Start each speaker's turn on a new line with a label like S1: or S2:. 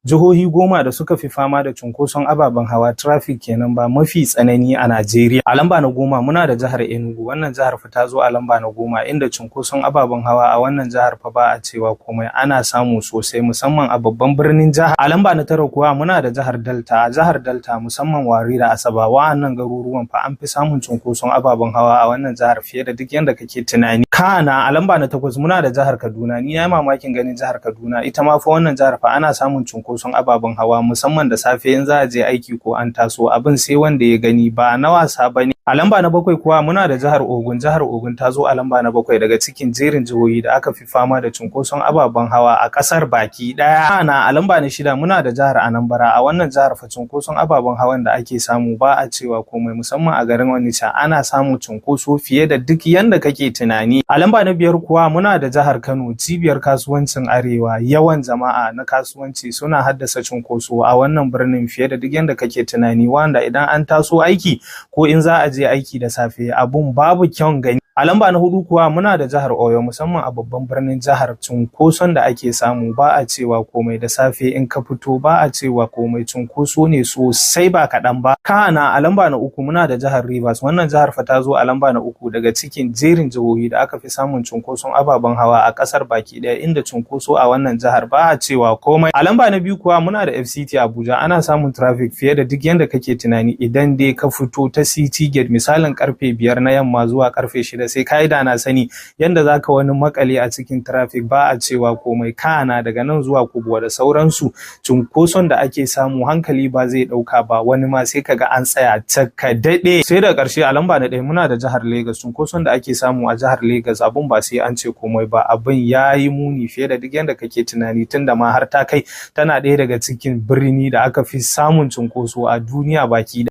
S1: Jihohi 10 da suka fi fama da cunkoson ababen hawa, traffic kenan ba, mafi tsanani a Najeriya. A lamba na 10 muna da jihar Enugu. Wannan jihar fa ta zo a lamba na 10, inda cunkoson ababen hawa a wannan jihar fa ba a cewa komai, ana samu sosai, musamman a babban birnin jihar. A lamba na 9 kuwa muna da jihar Delta. A jihar Delta, musamman Warri da Asaba, wa'annan garuruwan fa an fi samun cunkoson ababen hawa a wannan jihar fiye da duk yanda kake tunani. Kana a lamba na 8 muna da jihar Kaduna. Ni na yi mamakin ganin jihar Kaduna. Ita ma fa wannan jihar fa ana samun cunkoson ababen hawa, musamman da safe in za a je aiki ko an taso. Abin sai wanda ya gani, ba na wasa ba ne. A lamba na 7 kuwa muna da jihar Ogun. Jihar Ogun ta zo a lamba na 7 daga cikin jerin jihohi da aka fi fama da cunkoson ababen hawa a ƙasar baki ɗaya. Kana a lamba na 6 muna da jihar Anambra. A wannan jihar fa cunkoson ababen hawan da ake samu ba a cewa komai, musamman a garin Onitsha ana samun cunkoso fiye da duk yanda kake tunani. A lamba na 5 kuwa muna da jihar Kano, cibiyar kasuwancin Arewa. Yawan jama'a na kasuwanci suna haddasa cunkoso a wannan birnin fiye da duk yanda kake tunani, wanda idan an taso aiki ko in za a je aiki da safe, abun babu kyan gani. A lamba na 4 kuwa muna da jihar Oyo, musamman a babban birnin jihar. Cunkoson da ake samu ba a cewa komai. Da safe in ka fito ba a cewa komai, cunkoso ne sosai ba kaɗan ba. Kana a lamba na 3 muna da jihar Rivers. Wannan jihar fa ta zo a lamba na 3 daga cikin jerin jihohi da aka fi samun cunkoson ababen hawa a ƙasar baki ɗaya, inda cunkoso a wannan jihar ba a cewa komai. A lamba na 2 kuwa muna da FCT Abuja. Ana samun traffic fiye da duk yanda kake tunani. Idan dai ka fito ta City Gate misalin karfe 5 na yamma zuwa karfe 6, sai ka yi da na sani yanda za ka wani makale a cikin traffic, ba a cewa komai. Kana daga nan zuwa Kubwa da sauransu, cunkoson da ake samu hankali ba zai ɗauka ba. Wani ma sai kaga an tsaya ka daɗe. Sai da ƙarshe a lamba na 1 muna da jihar Lagos. Cunkoson da ake samu a jihar Lagos, abun ba sai an ce komai ba, abin ya yi muni fiye da duk yanda kake tunani, tunda ma har ta kai tana ɗaya daga cikin birni da aka fi samun cunkoso a duniya baki.